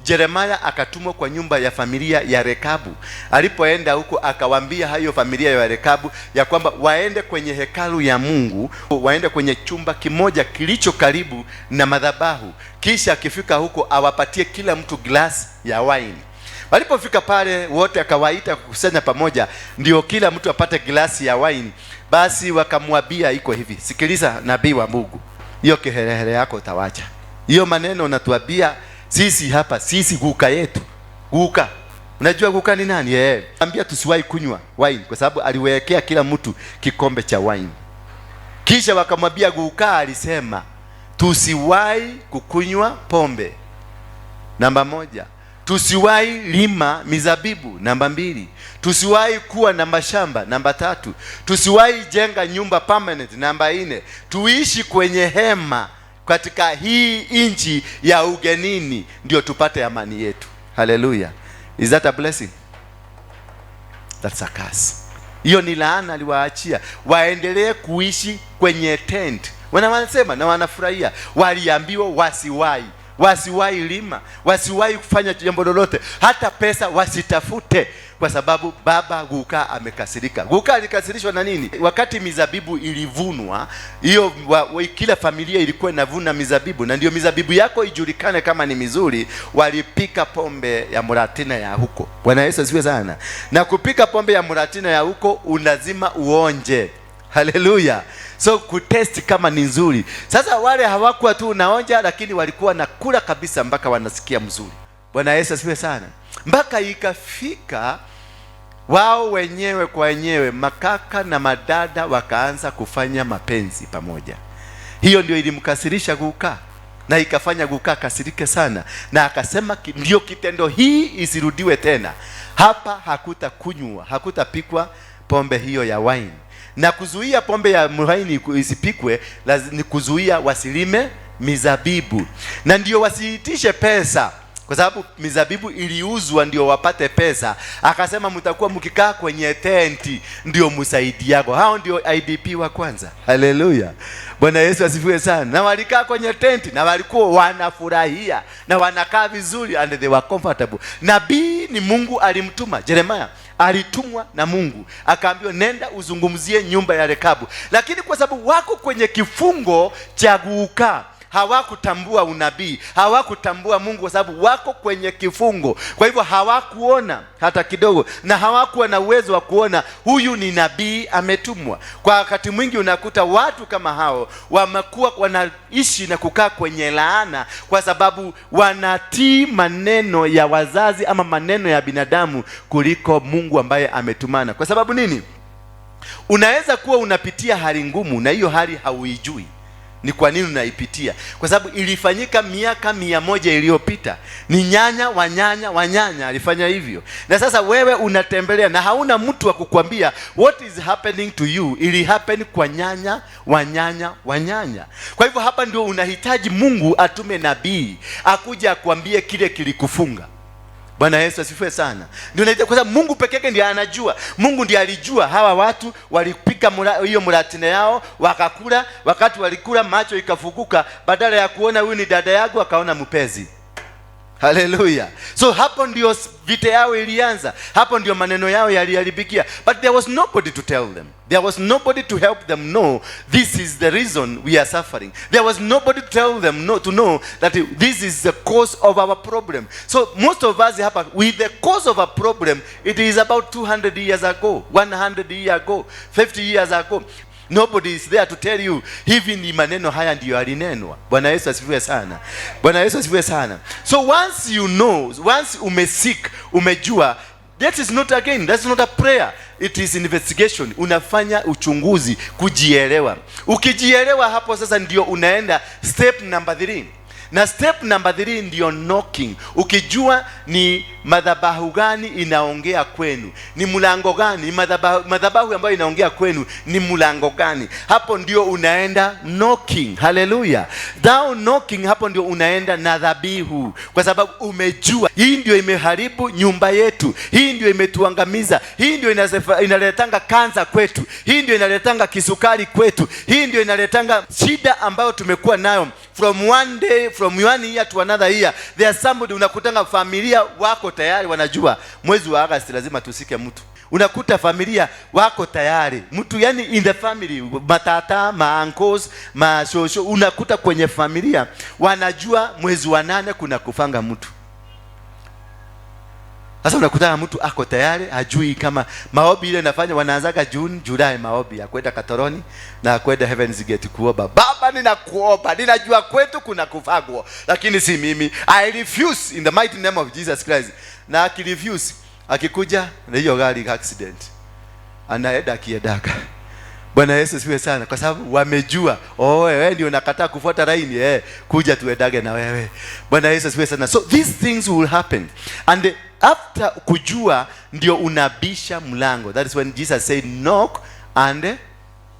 Jeremaya akatumwa kwa nyumba ya familia ya Rekabu. Alipoenda huko akawambia hayo familia ya Rekabu ya kwamba waende kwenye hekalu ya Mungu, waende kwenye chumba kimoja kilicho karibu na madhabahu, kisha akifika huko awapatie kila mtu glasi ya wine. Walipofika pale wote akawaita kukusanya pamoja, ndio kila mtu apate glasi ya wine. Basi wakamwambia iko hivi, sikiliza nabii wa Mungu, hiyo kiherehere yako utawacha, hiyo maneno unatuambia sisi hapa, sisi guka yetu, guka. Unajua guka ni nani? Eh, ambia tusiwahi kunywa wine, kwa sababu aliwekea kila mtu kikombe cha wine. Kisha wakamwambia guka alisema tusiwahi kukunywa pombe. Namba 1, tusiwahi lima mizabibu. Namba 2, tusiwahi kuwa na mashamba. Namba 3, tusiwahi jenga nyumba permanent. Namba 4, tuishi kwenye hema katika hii nchi ya ugenini, ndio tupate amani yetu. Hallelujah. Is that a blessing? That's a curse. Hiyo ni laana aliwaachia waendelee kuishi kwenye tent. Wanasema na wanafurahia. Waliambiwa wasiwahi lima, wasiwahi kufanya jambo lolote, hata pesa wasitafute, kwa sababu baba guka amekasirika. Guka alikasirishwa na nini? Wakati mizabibu ilivunwa, hiyo kila familia ilikuwa inavuna mizabibu, na ndio mizabibu yako ijulikane kama ni mizuri, walipika pombe ya muratina ya huko. Bwana Yesu asifiwe sana. Na kupika pombe ya muratina ya huko unazima uonje. Haleluya. So kutest kama ni nzuri. Sasa wale hawakuwa tu unaonja, lakini walikuwa nakula kabisa mpaka wanasikia mzuri. Bwana Yesu asifiwe sana. Mpaka ikafika wao wenyewe kwa wenyewe, makaka na madada wakaanza kufanya mapenzi pamoja. Hiyo ndio ilimkasirisha guka, na ikafanya guka akasirike sana, na akasema ndio kitendo hii isirudiwe tena. Hapa hakutakunywa, hakutapikwa pombe hiyo ya wine. Na kuzuia pombe ya wine isipikwe ni kuzuia wasilime mizabibu, na ndio wasiitishe pesa, kwa sababu mizabibu iliuzwa ndio wapate pesa. Akasema mtakuwa mkikaa kwenye tenti ndio msaidiago. Hao ndio IDP wa kwanza. Haleluya. Bwana Yesu asifiwe sana. Na walikaa kwenye tenti na walikuwa wanafurahia na wanakaa vizuri, and they were comfortable. Nabii ni Mungu alimtuma Jeremiah, alitumwa na Mungu akaambiwa nenda uzungumzie nyumba ya Rekabu, lakini kwa sababu wako kwenye kifungo cha guuka, hawakutambua unabii, hawakutambua Mungu kwa sababu wako kwenye kifungo. Kwa hivyo hawakuona hata kidogo, na hawakuwa na uwezo wa kuona huyu ni nabii ametumwa. Kwa wakati mwingi unakuta watu kama hao wamekuwa wanaishi na kukaa kwenye laana kwa sababu wanatii maneno ya wazazi ama maneno ya binadamu kuliko Mungu ambaye ametumana. Kwa sababu nini? Unaweza kuwa unapitia hali ngumu na hiyo hali hauijui ni kwa nini unaipitia, kwa sababu ilifanyika miaka 100 iliyopita. Ni nyanya wa nyanya wa nyanya alifanya hivyo, na sasa wewe unatembelea na hauna mtu wa kukwambia what is happening to you. Ili happen kwa nyanya wa nyanya wa nyanya. Kwa hivyo hapa ndio unahitaji Mungu atume nabii akuje akwambie kile kilikufunga. Bwana Yesu asifiwe sana. Ndio naita, kwa sababu Mungu peke yake ndiye anajua. Mungu ndiye alijua hawa watu walipika hiyo muratina yao wakakula. Wakati walikula macho ikafunguka, badala ya kuona huyu ni dada yangu akaona mpezi. Hallelujah. So hapo ndio vita yao ilianza. Hapo ndio maneno yao yaliharibikia. But there was nobody to tell them. There was nobody to help them know this is the reason we are suffering. There was nobody to tell them no, to know that this is the cause of our problem. So most of us hapa with the cause of a problem, it is about 200 years ago, 100 years ago, 50 years ago. Nobody is there to tell you hivi ni maneno haya ndiyo alinenwa. Bwana Yesu asifiwe sana. Bwana Yesu asifiwe sana. So once you know, once umeseek, umejua, that is not again, that's not a prayer. It is investigation. Unafanya uchunguzi kujielewa. Ukijielewa hapo sasa ndio unaenda step number 3. Na step number 3 ndio knocking. Ukijua ni madhabahu gani inaongea kwenu, ni mlango gani, madhabahu ambayo inaongea kwenu ni mlango gani, hapo ndio unaenda knocking. Hallelujah. Thou knocking, hapo ndio unaenda na dhabihu, kwa sababu umejua hii ndio imeharibu nyumba yetu, hii ndio imetuangamiza, hii ndio inaletanga kansa kwetu, hii ndio inaletanga kisukari kwetu, hii ndio inaletanga shida ambayo tumekuwa nayo From one day, from one year to another year, there is somebody. Unakutanga familia wako tayari wanajua mwezi wa Agosti lazima tusike mtu. Unakuta familia wako tayari mtu, yani in the family, matata, maankos, mashosho, unakuta kwenye familia wanajua mwezi wa 8 kuna kufanga mtu. Sasa unakuta mtu ako tayari, hajui kama maombi ile nafanya, wanaanzaga June, July maombi ya kwenda Katoroni na kwenda Heaven's Gate kuomba. Baba, ninakuomba, ninajua kwetu kuna kufagwa, lakini si mimi. I refuse in the mighty name of Jesus Christ. Na akirefuse, akikuja na hiyo gari accident, anaenda akiendaka. Bwana Yesu siwe sana, kwa sababu wamejua, oh, wewe ndio unakataa kufuata laini, kuja tuendage na wewe. Bwana Yesu siwe sana. So these things will happen, and after kujua ndio unabisha mlango. That is when Jesus said, knock and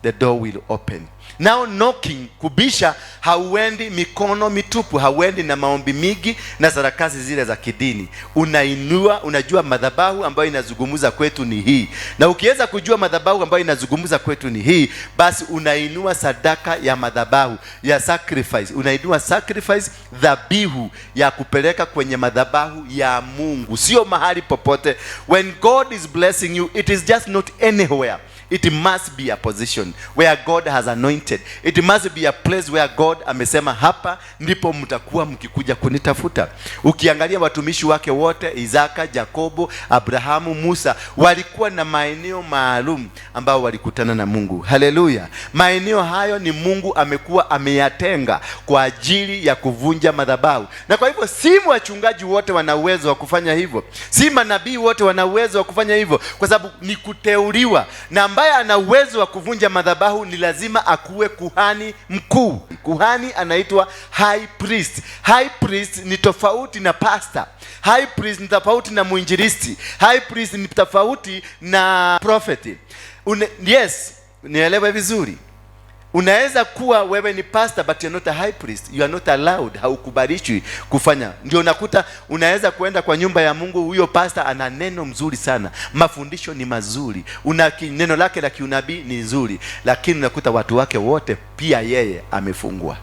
the door will open. Now knocking, kubisha, hauendi mikono mitupu, hauendi na maombi mingi na sarakasi zile za kidini. Unainua, unajua madhabahu ambayo inazungumza kwetu ni hii, na ukiweza kujua madhabahu ambayo inazungumza kwetu ni hii, basi unainua sadaka ya madhabahu ya sacrifice, unainua sacrifice, dhabihu ya kupeleka kwenye madhabahu ya Mungu, sio mahali popote. When God is blessing you, it is just not anywhere. It must be a position where God has anointed. It must be a place where God amesema hapa ndipo mtakuwa mkikuja kunitafuta. Ukiangalia watumishi wake wote, Isaka, Jakobo, Abrahamu, Musa, walikuwa na maeneo maalum ambao walikutana na Mungu. Haleluya! Maeneo hayo ni Mungu amekuwa ameyatenga kwa ajili ya kuvunja madhabahu. Na kwa hivyo si wachungaji wote wana uwezo wa kufanya hivyo, si manabii wote wana uwezo wa kufanya hivyo, kwa sababu ni kuteuliwa, na ambaye ana uwezo wa kuvunja madhabahu ni lazima akuwe kuhani mkuu. Kuhani anaitwa high priest. High priest ni tofauti na pastor. High priest ni tofauti na mwinjilisti. High priest ni tofauti na prophet. Yes, nielewe vizuri. Unaweza kuwa wewe ni pastor but you're not a high priest. You are not allowed, haukubalishwi kufanya. Ndio unakuta unaweza kuenda kwa nyumba ya Mungu, huyo pastor ana neno mzuri sana, mafundisho ni mazuri, una neno lake la kiunabii ni nzuri, lakini unakuta watu wake wote pia yeye amefungwa.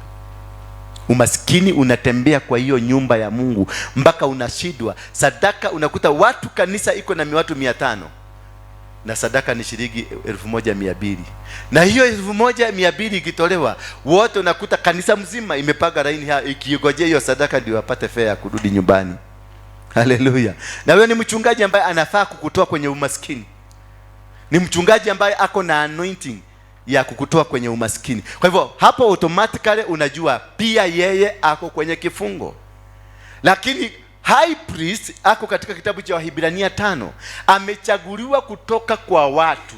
Umaskini unatembea kwa hiyo nyumba ya Mungu mpaka unashindwa. Sadaka unakuta watu, kanisa iko na watu 500 na sadaka ni shilingi 1200, na hiyo 1200 ikitolewa wote, unakuta kanisa mzima imepaga laini ikingojea hiyo sadaka ndio wapate fare ya kurudi nyumbani. Haleluya! Na wewe ni mchungaji ambaye anafaa kukutoa kwenye umaskini, ni mchungaji ambaye ako na anointing ya kukutoa kwenye umaskini. Kwa hivyo hapo automatically unajua pia yeye ako kwenye kifungo. Lakini high priest ako katika kitabu cha Wahibrania 5, amechaguliwa kutoka kwa watu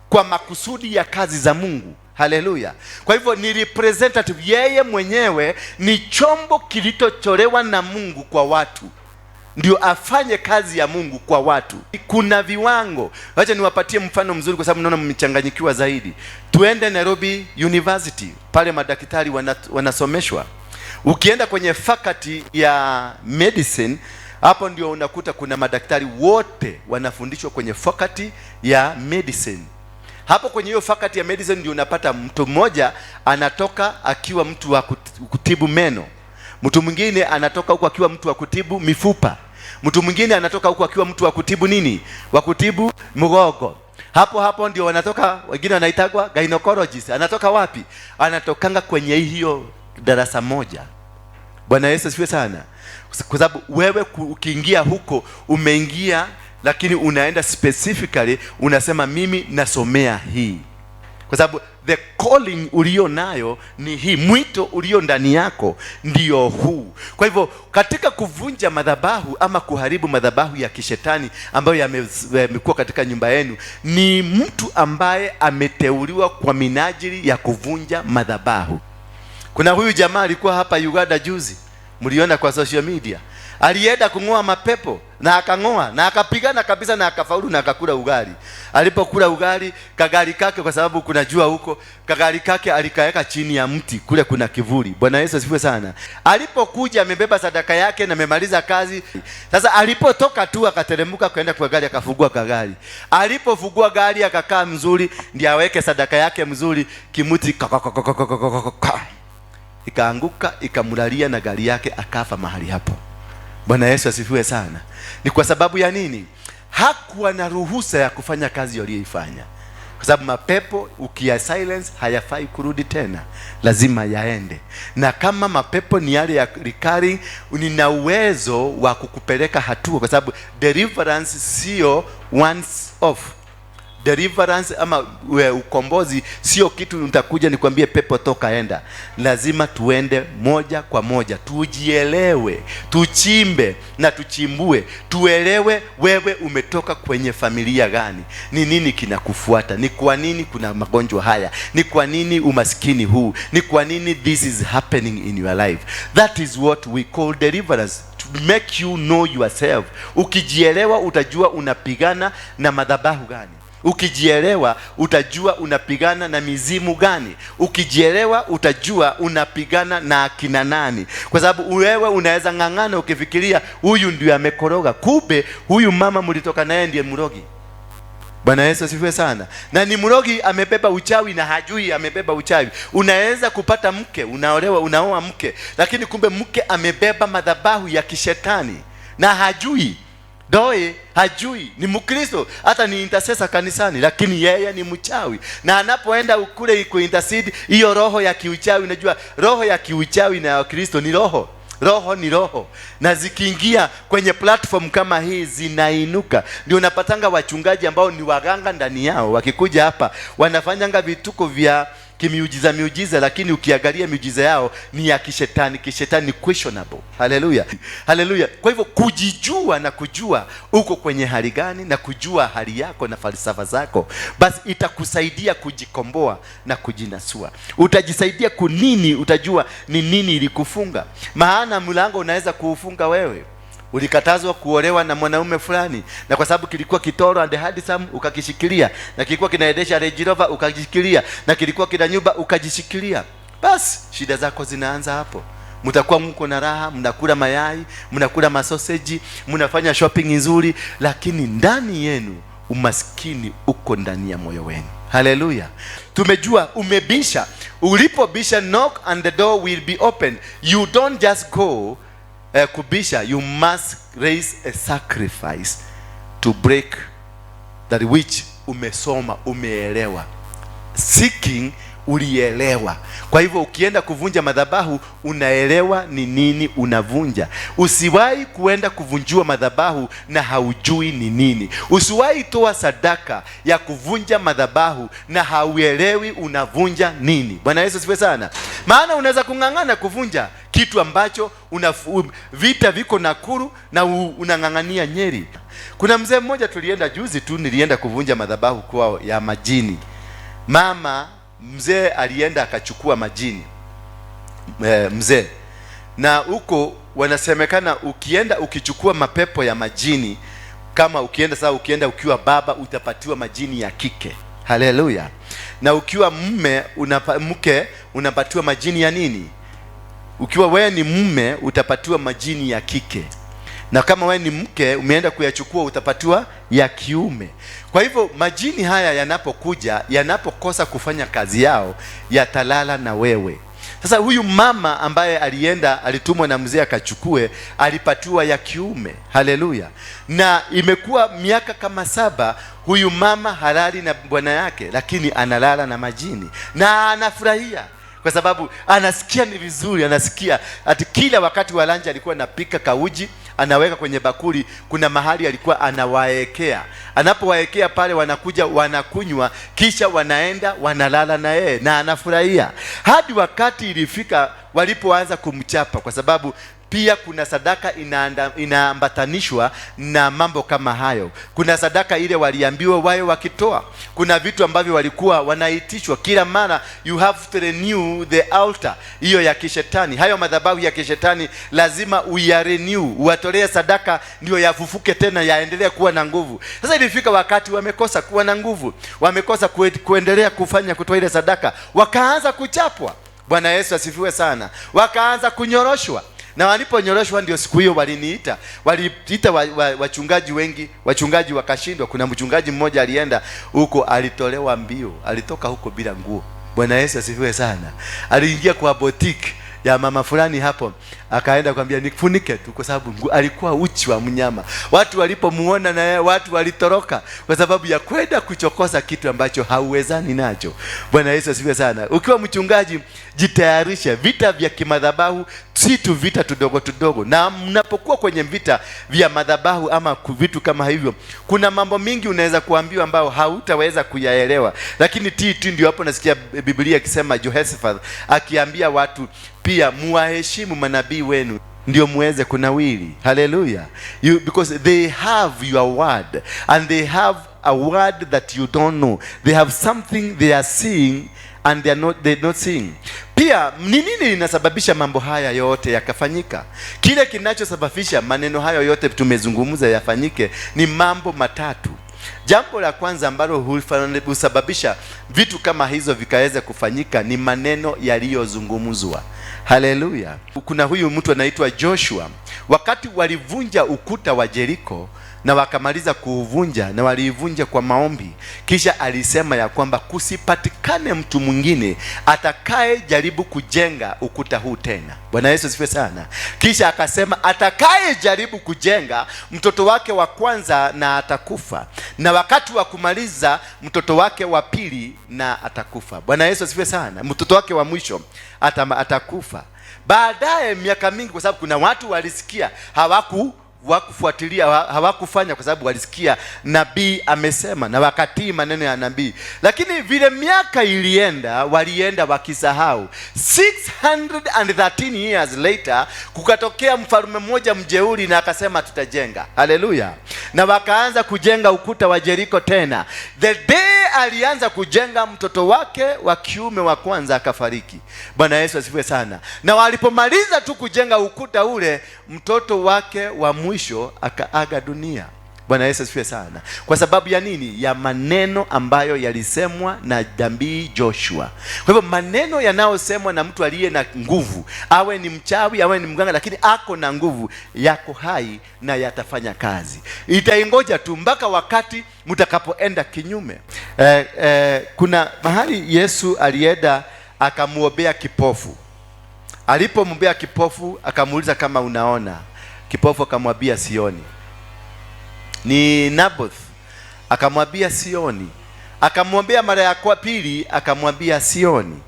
kwa makusudi ya kazi za Mungu. Haleluya! Kwa hivyo ni representative, yeye mwenyewe ni chombo kilichotolewa na Mungu kwa watu ndio afanye kazi ya Mungu kwa watu. Kuna viwango. Wacha niwapatie mfano mzuri, kwa sababu naona mmechanganyikiwa zaidi. Tuende Nairobi University, pale madaktari wanasomeshwa. Ukienda kwenye faculty ya medicine, hapo ndio unakuta kuna madaktari wote wanafundishwa kwenye faculty ya medicine. Hapo kwenye hiyo faculty ya medicine ndio unapata mtu mmoja anatoka akiwa mtu wa kutibu meno, mtu mwingine anatoka huko akiwa mtu wa kutibu mifupa, mtu mwingine anatoka huko akiwa mtu wa kutibu nini, wa kutibu mgongo. Hapo hapo ndio wanatoka wengine wanaitagwa gynecologist. Anatoka wapi? Anatokanga kwenye hiyo darasa moja. Bwana Yesu asifiwe sana. Kwa sababu wewe ukiingia huko umeingia, lakini unaenda specifically unasema mimi nasomea hii, kwa sababu the calling ulio nayo ni hii, mwito ulio ndani yako ndio huu. Kwa hivyo katika kuvunja madhabahu ama kuharibu madhabahu ya kishetani ambayo yamekuwa katika nyumba yenu, ni mtu ambaye ameteuliwa kwa minajili ya kuvunja madhabahu. Kuna huyu jamaa alikuwa hapa Uganda juzi, mliona kwa social media, alienda kung'oa mapepo na akang'oa na akapigana kabisa na akafaulu na akakula ugali. Alipokula ugali, kagari kake, kwa sababu kuna jua huko, kagari kake alikaweka chini ya mti kule, kuna kivuli. Bwana Yesu asifiwe sana. Alipokuja amebeba sadaka yake na amemaliza kazi. Sasa alipotoka tu akateremka kwenda kwa gari, akafungua kagari. Alipofungua gari akakaa mzuri, ndiye aweke sadaka yake mzuri, kimuti ka. Ikaanguka, ikamlalia na gari yake, akafa mahali hapo. Bwana Yesu asifiwe sana. Ni kwa sababu ya nini? Hakuwa na ruhusa ya kufanya kazi aliyoifanya, kwa sababu mapepo ukiya silence hayafai kurudi tena, lazima yaende. Na kama mapepo ni yale ya recurring, nina uwezo wa kukupeleka hatua, kwa sababu deliverance sio once off. Deliverance ama ukombozi sio kitu nitakuja nikwambie pepo toka enda. Lazima tuende moja kwa moja, tujielewe, tuchimbe na tuchimbue, tuelewe wewe umetoka kwenye familia gani, ni nini kinakufuata, ni kwa nini kuna magonjwa haya, ni kwa nini umaskini huu, ni kwa nini this is happening in your life. That is what we call deliverance, to make you know yourself. Ukijielewa utajua unapigana na madhabahu gani. Ukijielewa utajua unapigana na mizimu gani. Ukijielewa utajua unapigana na akina nani, kwa sababu wewe unaweza ng'ang'ana ukifikiria huyu ndio amekoroga, kumbe huyu mama mlitoka naye ndiye mrogi. Bwana Yesu asifiwe sana. Na ni mrogi, amebeba uchawi na hajui amebeba uchawi. Unaweza kupata mke, unaolewa, unaoa mke, lakini kumbe mke amebeba madhabahu ya kishetani na hajui. Doe hajui, ni Mkristo, hata ni intercessor kanisani, lakini yeye ni mchawi. Na anapoenda kule kuintercede, hiyo roho ya kiuchawi, unajua roho ya kiuchawi na ya Kristo ni roho. Roho ni roho, na zikiingia kwenye platform kama hii zinainuka. Ndio unapatanga wachungaji ambao ni waganga ndani yao, wakikuja hapa wanafanyanga vituko vya kimiujiza miujiza, lakini ukiangalia miujiza yao ni ya kishetani, kishetani questionable. Haleluya, haleluya. Kwa hivyo kujijua na kujua uko kwenye hali gani na kujua hali yako na falsafa zako, basi itakusaidia kujikomboa na kujinasua. Utajisaidia kunini, utajua ni nini ilikufunga. Maana mlango unaweza kuufunga wewe. Ulikatazwa kuolewa na mwanaume fulani, na kwa sababu kilikuwa kitoro and handsome ukakishikilia, na kilikuwa kinaendesha Range Rover ukakishikilia, na kilikuwa kina nyumba ukajishikilia, basi shida zako zinaanza hapo. Mtakuwa mko na raha, mnakula mayai, mnakula masoseji, mnafanya shopping nzuri, lakini ndani yenu umaskini uko ndani ya moyo wenu. Haleluya. Tumejua umebisha. Ulipobisha, knock and the door will be open. You don't just go kubisha, you must raise a sacrifice to break that which umesoma, umeelewa. Seeking, ulielewa. Kwa hivyo ukienda kuvunja madhabahu unaelewa ni nini unavunja. Usiwahi kuenda kuvunjua madhabahu na haujui ni nini. Usiwahi toa sadaka ya kuvunja madhabahu na hauelewi unavunja nini. Bwana Yesu asifiwe sana. Maana unaweza kung'ang'ana kuvunja kitu ambacho vita viko Nakuru na unang'ang'ania Nyeri. Kuna mzee mmoja tulienda juzi tu, nilienda kuvunja madhabahu kwao ya majini. Mama mzee alienda akachukua majini mzee, na huko wanasemekana ukienda ukichukua mapepo ya majini, kama ukienda sasa, ukienda ukiwa baba utapatiwa majini ya kike. Haleluya. Na ukiwa mume mke unapatiwa majini ya nini? Ukiwa wewe ni mume utapatiwa majini ya kike, na kama wewe ni mke umeenda kuyachukua utapatiwa ya kiume. Kwa hivyo majini haya yanapokuja, yanapokosa kufanya kazi yao, yatalala na wewe. Sasa huyu mama ambaye alienda, alitumwa na mzee akachukue, alipatiwa ya kiume. Haleluya. Na imekuwa miaka kama 7 huyu mama halali na bwana yake, lakini analala na majini na anafurahia, kwa sababu anasikia ni vizuri. Anasikia ati kila wakati wa lunch alikuwa anapika kauji, anaweka kwenye bakuli, kuna mahali alikuwa anawaekea. Anapowaekea pale wanakuja wanakunywa, kisha wanaenda wanalala na yeye na anafurahia. Hadi wakati ilifika walipoanza kumchapa, kwa sababu pia kuna sadaka inaambatanishwa na mambo kama hayo. Kuna sadaka ile waliambiwa wawe wakitoa. Kuna vitu ambavyo walikuwa wanaitishwa kila mara, you have to renew the altar. Hiyo ya kishetani, hayo madhabahu ya kishetani lazima uyarenew, uwatolee sadaka ndio yafufuke tena, yaendelee kuwa na nguvu. Sasa ilifika wakati wamekosa kuwa na nguvu, wamekosa kuendelea kufanya kutoa ile sadaka, wakaanza kuchapwa. Bwana Yesu asifiwe sana. Wakaanza kunyoroshwa. Na waliponyoroshwa ndio siku hiyo waliniita. Waliita wachungaji wengi, wachungaji wakashindwa. Kuna mchungaji mmoja alienda huko, alitolewa mbio, alitoka huko bila nguo. Bwana Yesu asifiwe sana. Aliingia kwa boutique ya mama fulani hapo, akaenda kwambia nifunike tu, kwa sababu alikuwa uchi wa mnyama. Watu walipomuona na yeye, watu walitoroka kwa sababu ya kwenda kuchokoza kitu ambacho hauwezani nacho. Bwana Yesu asifiwe sana. Ukiwa mchungaji, jitayarishe. Vita vya kimadhabahu si tu vita tudogo tudogo, na mnapokuwa kwenye vita vya madhabahu ama vitu kama hivyo, kuna mambo mingi unaweza kuambiwa ambao hautaweza kuyaelewa, lakini ti ndio hapo nasikia Biblia ikisema, Jehoshaphat akiambia watu pia muwaheshimu manabii wenu ndio muweze kunawiri. Haleluya. Because they have your word and they have a word that you don't know. They have something they are seeing and they are not seeing. Pia ni nini linasababisha mambo haya yote yakafanyika? Kile kinachosababisha maneno hayo yote tumezungumza yafanyike ni mambo matatu. Jambo la kwanza ambalo husababisha vitu kama hizo vikaweza kufanyika ni maneno yaliyozungumzwa. Haleluya! Kuna huyu mtu anaitwa Joshua. Wakati walivunja ukuta wa Jeriko na wakamaliza kuuvunja, na waliivunja kwa maombi, kisha alisema ya kwamba kusipatikane mtu mwingine atakaye jaribu kujenga ukuta huu tena. Bwana Yesu asifiwe sana. Kisha akasema atakaye jaribu kujenga, mtoto wake wa kwanza na atakufa, na wakati wa kumaliza mtoto wake wa pili na atakufa. Bwana Yesu asifiwe sana. Mtoto wake wa mwisho atakufa. Baadaye miaka mingi, kwa sababu kuna watu walisikia, hawakufuatilia, hawakufanya kwa sababu walisikia nabii amesema na wakatii maneno ya nabii, lakini vile miaka ilienda, walienda wakisahau. 613 years later kukatokea mfalme mmoja mjeuri na akasema tutajenga. Haleluya! Na wakaanza kujenga ukuta wa Jeriko tena. The day alianza kujenga, mtoto wake wa kiume wa kwanza akafariki. Bwana Yesu asifiwe sana. Na walipomaliza tu kujenga ukuta ule, mtoto wake wa mwisho akaaga dunia. Bwana Yesu asifiwe sana. Kwa sababu ya nini? Ya maneno ambayo yalisemwa na nabii Joshua. Kwa hivyo maneno yanayosemwa na mtu aliye na nguvu, awe ni mchawi, awe ni mganga, lakini ako na nguvu, yako hai na yatafanya kazi. Itaingoja tu mpaka wakati mtakapoenda kinyume. Kuna mahali Yesu alienda akamwombea kipofu. Alipomwombea kipofu akamuuliza kama unaona. Kipofu akamwambia sioni. Ni Naboth akamwambia sioni. Akamwambia mara ya kwa pili akamwambia sioni.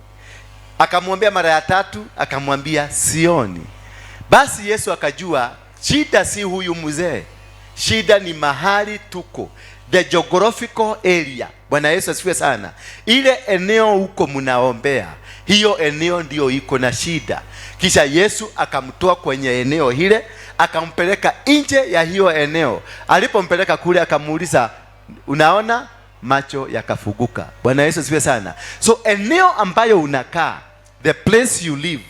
Akamwambia mara ya tatu akamwambia sioni. Basi Yesu akajua shida si huyu mzee, shida ni mahali tuko, the geographical area. Bwana Yesu asifiwe sana. Ile eneo huko mnaombea, hiyo eneo ndio iko na shida. Kisha Yesu akamtoa kwenye eneo hile akampeleka nje ya hiyo eneo. Alipompeleka kule akamuuliza, unaona? Macho yakafunguka. Bwana Yesu asifiwe sana. So eneo ambayo unakaa, the place you live,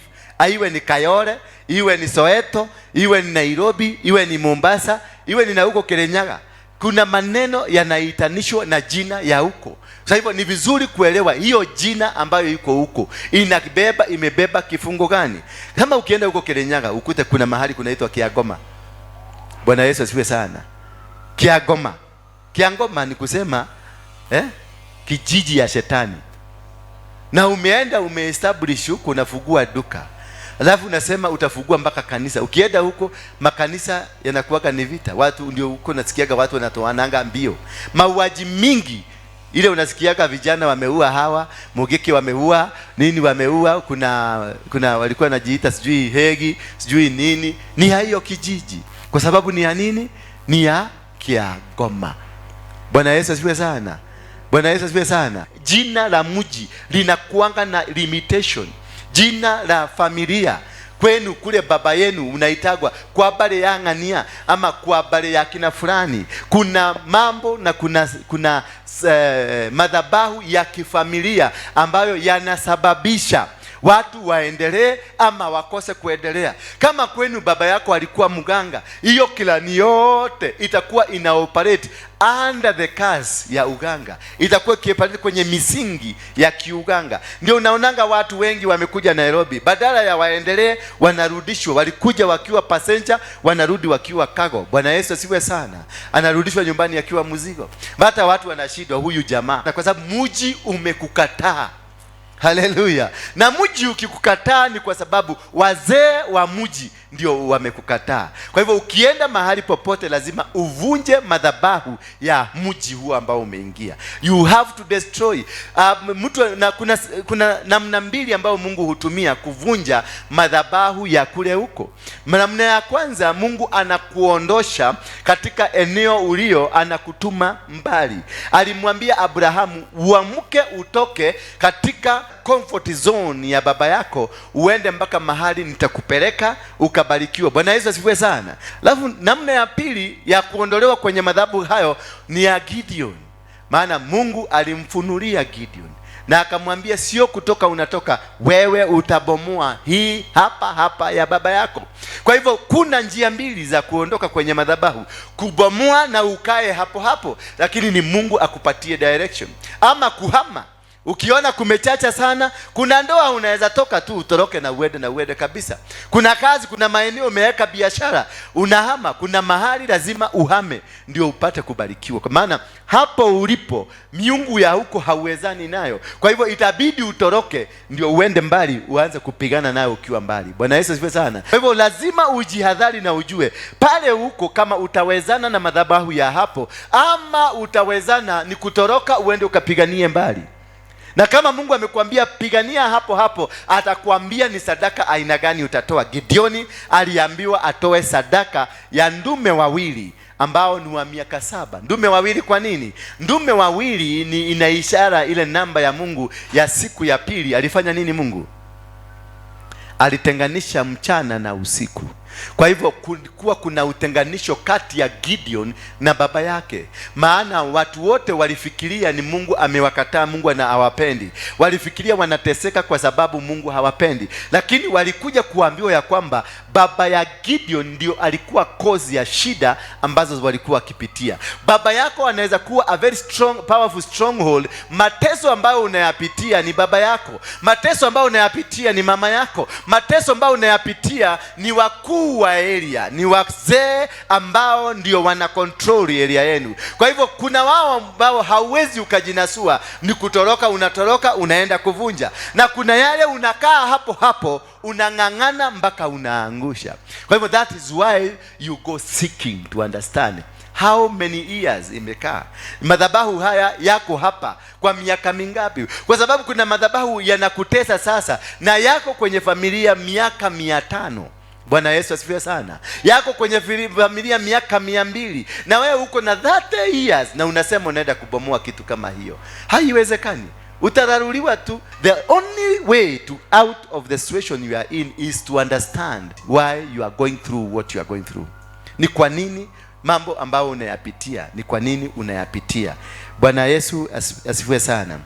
iwe ni Kayole, iwe ni Soweto, iwe ni Nairobi, iwe ni Mombasa, iwe ni na huko Kirinyaga, kuna maneno yanaitanishwa na jina ya huko. Sasa hivyo ni vizuri kuelewa hiyo jina ambayo iko huko inabeba, imebeba kifungo gani. Kama ukienda huko Kirinyaga ukute kuna mahali kunaitwa Kiagoma. Bwana Yesu asifiwe sana. Kiagoma, Kiangoma ni kusema kijiji ya shetani, na umeenda umeestablish huko, unafungua duka alafu unasema utafungua mpaka kanisa. Ukienda huko makanisa yanakuwaga ni vita, watu ndio huko nasikiaga watu wanatoananga mbio, mauaji mingi ile unasikiaga vijana wameua hawa Mugiki, wameua nini, wameua kuna walikuwa wanajiita sijui Hegi sijui nini, ni ya hiyo kijiji, kwa sababu ni ya nini? Ni ya Kiagoma. Bwana Yesu asifiwe sana. Bwana Yesu asifiwe sana. Jina la mji linakuanga na limitation. Jina la familia kwenu kule baba yenu unaitagwa kwa bale ya ng'ania ama kwa bale ya kina fulani. Kuna mambo na kuna madhabahu ya kifamilia ambayo yanasababisha watu waendelee ama wakose kuendelea. Kama kwenu baba yako alikuwa mganga, hiyo clan yote itakuwa ina operate under the curse ya uganga, itakuwa ikioperate kwenye misingi ya kiuganga. Ndio unaonanga watu wengi wamekuja Nairobi, badala ya waendelee wanarudishwa. Walikuja wakiwa passenger, wanarudi wakiwa cargo. Bwana Yesu asifiwe sana. Anarudishwa nyumbani akiwa mzigo. Hata watu wanashindwa huyu jamaa, na kwa sababu mji umekukataa. Haleluya! Na mji ukikukataa ni kwa sababu wazee wa mji ndio wamekukataa. Kwa hivyo ukienda mahali popote, lazima uvunje madhabahu ya mji huo ambao umeingia. You have to destroy. Mtu na kuna namna mbili ambayo Mungu hutumia kuvunja madhabahu ya kule huko. Namna ya kwanza, Mungu anakuondosha katika eneo ulio, anakutuma mbali. Alimwambia Abrahamu, uamke utoke katika comfort zone ya baba yako uende mpaka mahali nitakupeleka ukabarikiwa. Bwana Yesu asifiwe sana. Alafu namna ya pili ya kuondolewa kwenye madhabahu hayo ni ya Gideon, maana Mungu alimfunulia Gideon na akamwambia, sio kutoka unatoka wewe, utabomoa hii hapa hapa ya baba yako. Kwa hivyo kuna njia mbili za kuondoka kwenye madhabahu, kubomoa na ukae hapo hapo, lakini ni Mungu akupatie direction, ama kuhama. Ukiona kumechacha sana, kuna ndoa unaweza toka tu utoroke na uende na uende kabisa. Kuna kazi, kuna maeneo umeweka biashara, unahama. Kuna mahali lazima uhame ndio upate kubarikiwa, kwa maana hapo ulipo miungu ya huko hauwezani nayo. Kwa hivyo itabidi utoroke ndio uende mbali, uanze kupigana nayo ukiwa mbali. Bwana Yesu asifiwe sana. Kwa hivyo lazima ujihadhari na ujue pale huko kama utawezana na madhabahu ya hapo ama utawezana ni kutoroka uende ukapiganie mbali. Na kama Mungu amekuambia pigania hapo hapo, atakuambia ni sadaka aina gani utatoa. Gideoni aliambiwa atoe sadaka ya ndume wawili ambao ni wa miaka 7. Ndume wawili kwa nini? Ndume wawili ni ina ishara ile namba ya Mungu ya siku ya pili. Alifanya nini Mungu? Alitenganisha mchana na usiku. Kwa hivyo kulikuwa kuna utenganisho kati ya Gideon na baba yake, maana watu wote walifikiria ni Mungu amewakataa, Mungu na hawapendi. Walifikiria wanateseka kwa sababu Mungu hawapendi, lakini walikuja kuambiwa ya kwamba baba ya Gideon ndio alikuwa cause ya shida ambazo walikuwa wakipitia. Baba yako anaweza kuwa a very strong, powerful stronghold. Mateso ambayo unayapitia ni baba yako, mateso ambayo unayapitia ni mama yako, mateso ambayo unayapitia ni wakuu wa area, ni wazee ambao ndio wana control area yenu. Kwa hivyo kuna wao ambao hauwezi ukajinasua, ni kutoroka, unatoroka unaenda kuvunja, na kuna yale unakaa hapo hapo unang'ang'ana mpaka unaangusha. Kwa hivyo that is why you go seeking to understand how many years imekaa madhabahu haya yako hapa kwa miaka mingapi, kwa sababu kuna madhabahu yanakutesa sasa na yako kwenye familia miaka 500. Bwana Yesu asifiwe sana. Yako kwenye familia miaka 200 na wewe uko na 30 years na unasema unaenda kubomoa kitu kama hiyo. Haiwezekani. Utadharuliwa tu. The only way to out of the situation you are in is to understand why you are going through what you are going through. Ni kwa nini mambo ambayo unayapitia, ni kwa nini unayapitia. Bwana Yesu asifiwe sana.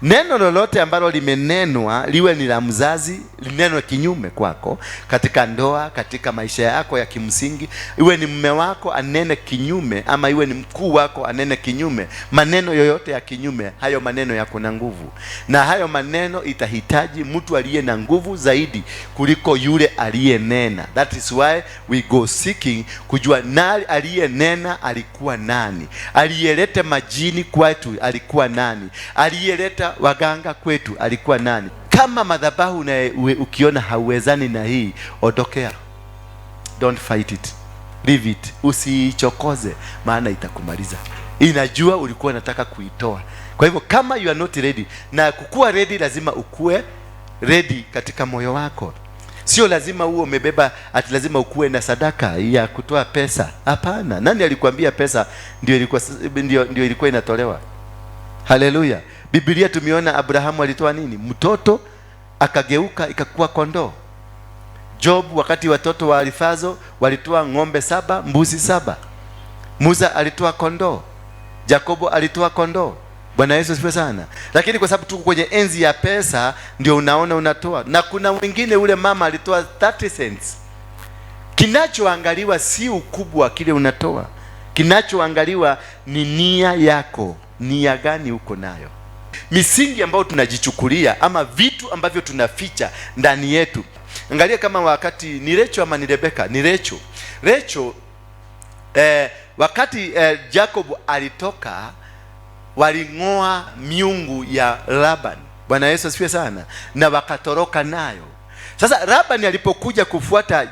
Neno lolote ambalo limenenwa liwe ni la mzazi, linenwe kinyume kwako katika ndoa, katika maisha yako ya kimsingi, iwe ni mume wako anene kinyume ama iwe ni mkuu wako anene kinyume, maneno yoyote ya kinyume, hayo maneno yako na nguvu, na hayo maneno itahitaji mtu aliye na nguvu zaidi kuliko yule aliyenena. That is why we go seeking kujua nani aliyenena, alikuwa nani, aliyeleta majini kwetu alikuwa nani, aliyeleta waganga kwetu alikuwa nani. Kama madhabahu na ukiona hauwezani na hii, ondokea. Don't fight it, leave it, usiichokoze, maana itakumaliza. Inajua ulikuwa unataka kuitoa. Kwa hivyo kama you are not ready, na kukua ready lazima ukue ready katika moyo wako. Sio lazima uwe umebeba ati lazima ukuwe na sadaka ya kutoa pesa. Hapana. Nani alikwambia pesa ndio ilikuwa inatolewa? Haleluya. Biblia tumeona Abrahamu alitoa nini? Mtoto akageuka ikakuwa kondoo. Job wakati watoto wa Elifazo walitoa ng'ombe 7, mbuzi 7. Musa alitoa kondoo. Jakobo alitoa kondoo. Bwana Yesu asifiwe sana. Lakini kwa sababu tuko kwenye enzi ya pesa ndio unaona unatoa. Na kuna mwingine ule mama alitoa 30 cents. Kinachoangaliwa si ukubwa kile unatoa. Kinachoangaliwa ni nia yako. Nia gani uko nayo? Misingi ambayo tunajichukulia ama vitu ambavyo tunaficha ndani yetu. Angalia kama wakati ni Rachel ama ni Rebeka, ni Rachel. Rachel wakati Jacob alitoka, waling'oa miungu ya Laban. Bwana Yesu asifiwe sana. Na wakatoroka nayo. Sasa Labani alipokuja kufuata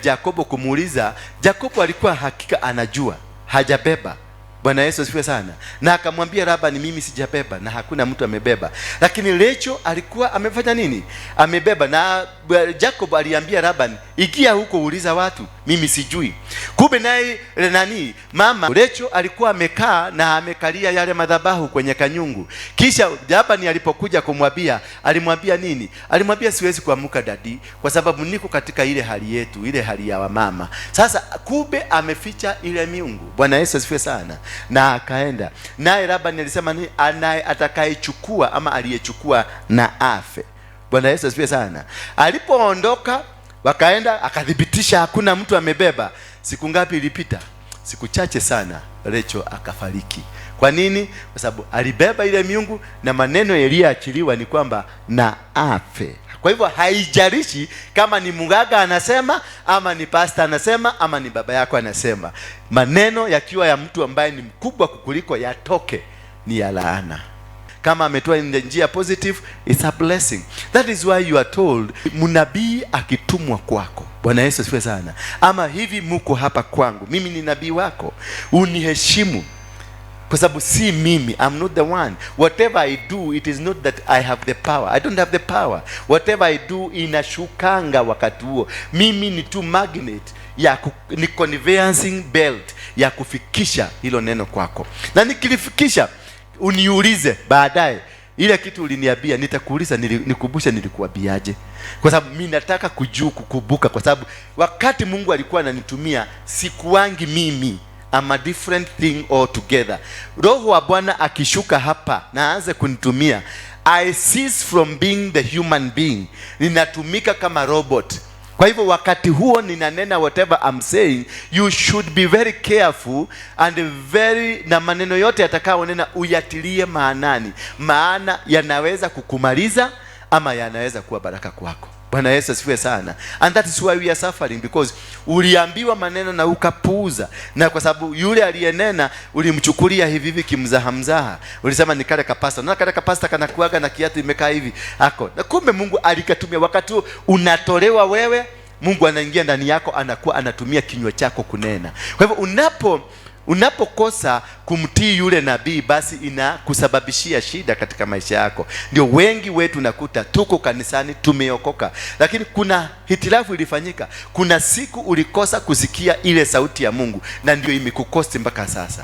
Jakobo kumuuliza, Jakobo alikuwa hakika anajua hajabeba. Bwana Yesu asifiwe sana. Na akamwambia Labani, mimi sijabeba na hakuna mtu amebeba. Lakini Rachel alikuwa amefanya nini? Amebeba. Na Jacob aliambia Labani, ingia huko uliza watu, mimi sijui. Kumbe naye nani, mama Rachel alikuwa amekaa na amekalia yale madhabahu kwenye kanyungu. Kisha Labani alipokuja kumwambia, alimwambia nini? Alimwambia, siwezi kuamka daddy, kwa sababu niko katika ile hali yetu, ile hali ya wamama. Sasa kumbe ameficha ile miungu. Bwana Yesu asifiwe sana. Na akaenda naye Labani alisema ni anaye atakayechukua ama aliyechukua na afe. Bwana Yesu asifiwe sana. Alipoondoka wakaenda, akathibitisha hakuna mtu amebeba. Siku ngapi ilipita? Siku chache sana, Rachel akafariki. Kwa nini? Kwa sababu alibeba ile miungu na maneno yaliyoachiliwa ni kwamba na afe. Kwa hivyo haijalishi kama ni mganga anasema ama ni pastor anasema ama ni baba yako anasema, maneno yakiwa ya mtu ambaye ni mkubwa kukuliko yatoke, ni ya laana. Kama ametoa in the njia positive, it's a blessing. That is why you are told, mnabii akitumwa kwako, Bwana Yesu asifiwe sana, ama hivi muko hapa kwangu, mimi ni nabii wako, uniheshimu kwa sababu si mimi, I'm not the one. Whatever I do, it is not that I have the power. I don't have the power. Whatever I do inashukanga wakati huo. Mimi ni tu magnet ya ni conveyancing belt ya kufikisha hilo neno kwako, na nikilifikisha uniulize baadaye ile kitu uliniambia, nitakuuliza nikumbushe nilikuambiaje, kwa sababu mimi nataka kujua kukumbuka, kwa sababu wakati Mungu alikuwa ananitumia sikuwangi mimi. I'm a different thing altogether. Roho wa Bwana akishuka hapa na aanze kunitumia, I cease from being the human being, ninatumika kama robot. Kwa hivyo wakati huo ninanena, whatever I'm saying, you should be very careful and very, na maneno yote yatakayonena uyatilie maanani, maana yanaweza kukumaliza ama yanaweza kuwa baraka kwako. Bwana Yesu asifiwe sana. And that is why we are suffering, because uliambiwa maneno na ukapuuza, na kwa sababu yule aliyenena ulimchukulia hivi hivi kimzaha mzaha, ulisema ni kale kapasta, na kale kapasta kanakuaga na kiatu imekaa hivi ako, na kumbe Mungu alikatumia. Wakati huo unatolewa wewe, Mungu anaingia ndani yako, anakuwa anatumia kinywa chako kunena. Kwa hivyo unapokosa kumtii yule nabii, basi inakusababishia shida katika maisha yako. Ndio wengi wetu nakuta tuko kanisani tumeokoka, lakini kuna hitilafu ilifanyika. Kuna siku ulikosa kusikia ile sauti ya Mungu, na ndio imekukosti mpaka sasa.